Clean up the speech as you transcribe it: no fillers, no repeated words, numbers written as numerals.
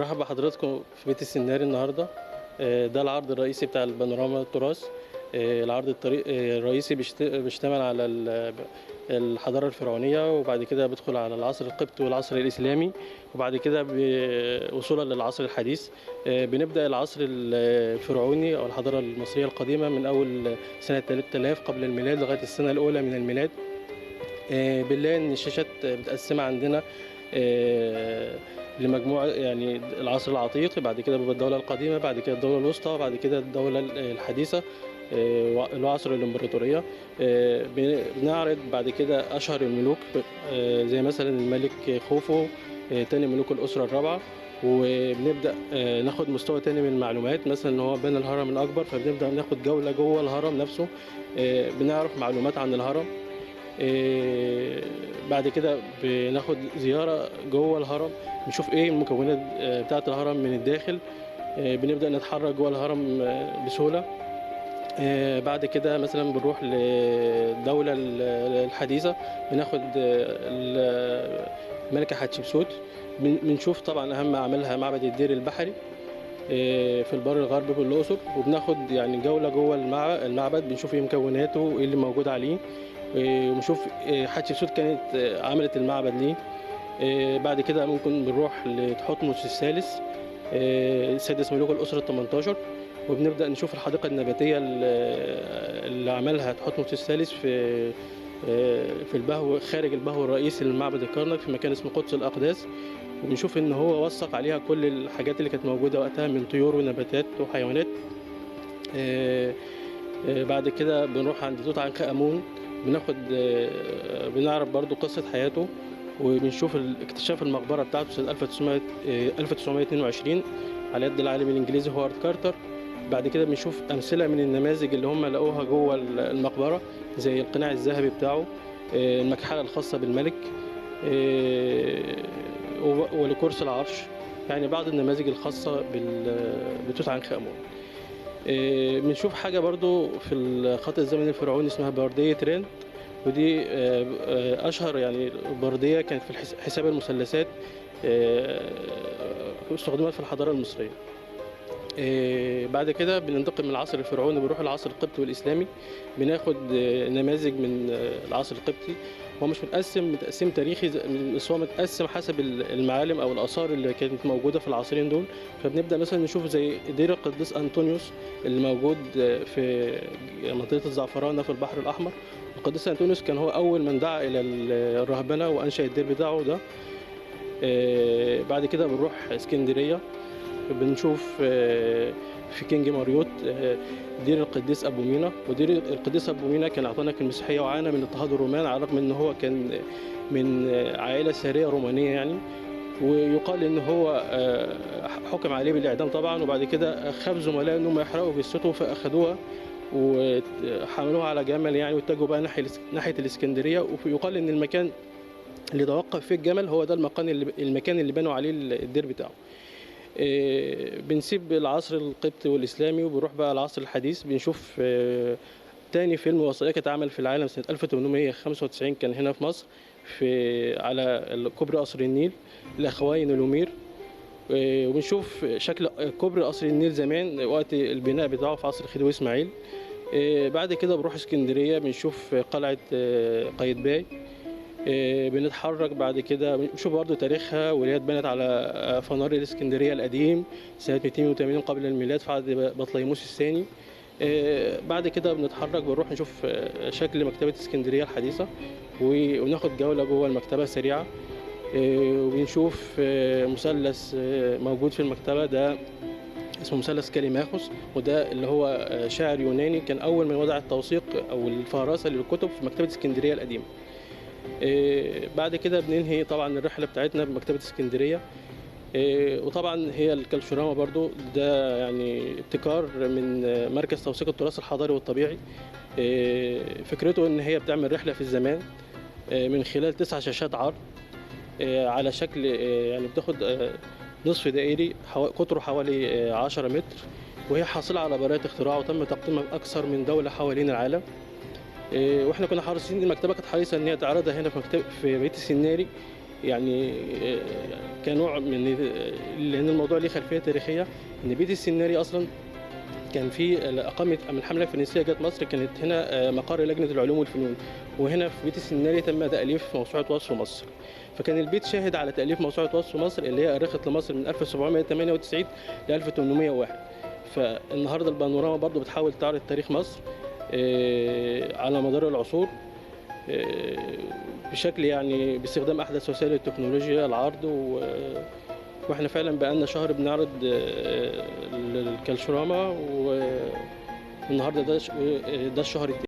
برحب بحضراتكم في بيت السناري النهارده. ده العرض الرئيسي بتاع البانوراما التراث. العرض الرئيسي بيشتمل على الحضارة الفرعونية، وبعد كده بيدخل على العصر القبطي والعصر الإسلامي، وبعد كده وصولا للعصر الحديث. بنبدأ العصر الفرعوني أو الحضارة المصرية القديمة من أول سنة 3000 قبل الميلاد لغاية السنة الأولى من الميلاد. بنلاقي إن الشاشات متقسمة عندنا لمجموعة، يعني العصر العتيق، بعد كده بيبقى الدولة القديمة، بعد كده الدولة الوسطى، بعد كده الدولة الحديثة، العصر الإمبراطورية. بنعرض بعد كده أشهر الملوك، زي مثلا الملك خوفو، تاني ملوك الأسرة الرابعة. وبنبدأ ناخد مستوى تاني من المعلومات، مثلا إن هو بنى الهرم الأكبر، فبنبدأ ناخد جولة جوه الهرم نفسه، بنعرف معلومات عن الهرم. بعد كده بناخد زيارة جوه الهرم، نشوف ايه المكونات بتاعة الهرم من الداخل. بنبدأ نتحرك جوه الهرم بسهولة. بعد كده مثلا بنروح للدولة الحديثة، بناخد الملكة حتشبسوت، بنشوف طبعا أهم أعمالها معبد الدير البحري في البر الغربي في الأقصر، وبناخد يعني جولة جوه المعبد، بنشوف ايه مكوناته وايه اللي موجود عليه، ونشوف حتشبسوت كانت عملت المعبد ليه. بعد كده ممكن بنروح لتحتمس الثالث، سادس ملوك الأسرة 18، وبنبدأ نشوف الحديقة النباتية اللي عملها تحتمس الثالث في البهو، خارج البهو الرئيسي للمعبد الكرنك، في مكان اسمه قدس الأقداس. وبنشوف إن هو وثق عليها كل الحاجات اللي كانت موجودة وقتها من طيور ونباتات وحيوانات. بعد كده بنروح عند توت عنخ آمون، بناخد بنعرف برضو قصة حياته، وبنشوف اكتشاف المقبرة بتاعته سنة 1922 على يد العالم الإنجليزي هوارد كارتر. بعد كده بنشوف أمثلة من النماذج اللي هم لقوها جوه المقبرة، زي القناع الذهبي بتاعه، المكحلة الخاصة بالملك، ولكرسي العرش، يعني بعض النماذج الخاصة بتوت عنخ آمون. بنشوف حاجة برضو في الخط الزمني الفرعوني اسمها بردية رند، ودي أشهر يعني بردية كانت في حساب المثلثات، استخدمت في الحضارة المصرية. بعد كده بننتقل من العصر الفرعوني بنروح العصر القبطي والإسلامي، بناخد نماذج من العصر القبطي. هو مش متقسم تاريخي، بس هو متقسم حسب المعالم أو الآثار اللي كانت موجودة في العصرين دول. فبنبدأ مثلا نشوف زي دير القديس أنطونيوس اللي موجود في منطقة الزعفرانة في البحر الأحمر. القديس أنطونيوس كان هو أول من دعا إلى الرهبنة وأنشأ الدير بتاعه ده. بعد كده بنروح اسكندرية، بنشوف في كينج ماريوت دير القديس أبو مينا. ودير القديس أبو مينا كان اعتنق المسيحية وعانى من اضطهاد الرومان، على الرغم ان هو كان من عائلة سارية رومانية يعني، ويقال ان هو حكم عليه بالإعدام طبعا، وبعد كده خاف زملائه انهم يحرقوا جثته فأخدوها وحملوها على جمل يعني، واتجهوا بقى ناحية الإسكندرية. ويقال ان المكان اللي توقف فيه الجمل هو ده المكان اللي بنوا عليه الدير بتاعه. بنسيب العصر القبطي والإسلامي وبنروح بقى العصر الحديث. بنشوف تاني فيلم وثائقي اتعمل في العالم سنة 1895، كان هنا في مصر في على كوبري قصر النيل، الأخوين لومير. وبنشوف شكل كوبري قصر النيل زمان وقت البناء بتاعه في عصر خديوي إسماعيل. بعد كده بنروح اسكندرية، بنشوف قلعة قايتباي. بنتحرك بعد كده بنشوف برضه تاريخها، واللي هي اتبنت على فنار الاسكندرية القديم سنة 280 قبل الميلاد في عهد بطليموس الثاني. بعد كده بنتحرك بنروح نشوف شكل مكتبه اسكندرية الحديثة، وناخد جولة جوه المكتبة سريعة. وبنشوف مثلث موجود في المكتبة ده اسمه مثلث كاليماخوس، وده اللي هو شاعر يوناني كان اول من وضع التوثيق او الفهرسه للكتب في مكتبه اسكندرية القديمة. بعد كده بننهي طبعا الرحلة بتاعتنا بمكتبه اسكندرية. وطبعا هي الكالشوراما برضو ده يعني ابتكار من مركز توثيق التراث الحضاري والطبيعي. فكرته ان هي بتعمل رحله في الزمان من خلال 9 شاشات عرض على شكل يعني بتاخد نصف دائري قطرة حوالي 10 متر، وهي حاصله على براءه اختراع وتم تقديمها باكثر من دولة حوالين العالم. واحنا كنا حريصين، المكتبة كانت حريصة ان هي تعرضها هنا في مكتب في بيت السناري، يعني كنوع من، لان الموضوع ليه خلفية تاريخية، ان بيت السناري اصلا كان في اقامه من الحملة الفرنسية جت مصر، كانت هنا مقر لجنة العلوم والفنون، وهنا في بيت السناري تم تاليف موسوعة وصف مصر. فكان البيت شاهد على تاليف موسوعة وصف مصر اللي هي أرخت لمصر من 1798 ل 1801. فالنهارده البانوراما برضو بتحاول تعرض تاريخ مصر على مدار العصور بشكل يعني باستخدام احدث وسائل التكنولوجيا العرض. واحنا فعلا بقالنا شهر بنعرض الكالشوراما، والنهارده ده الشهر الثاني.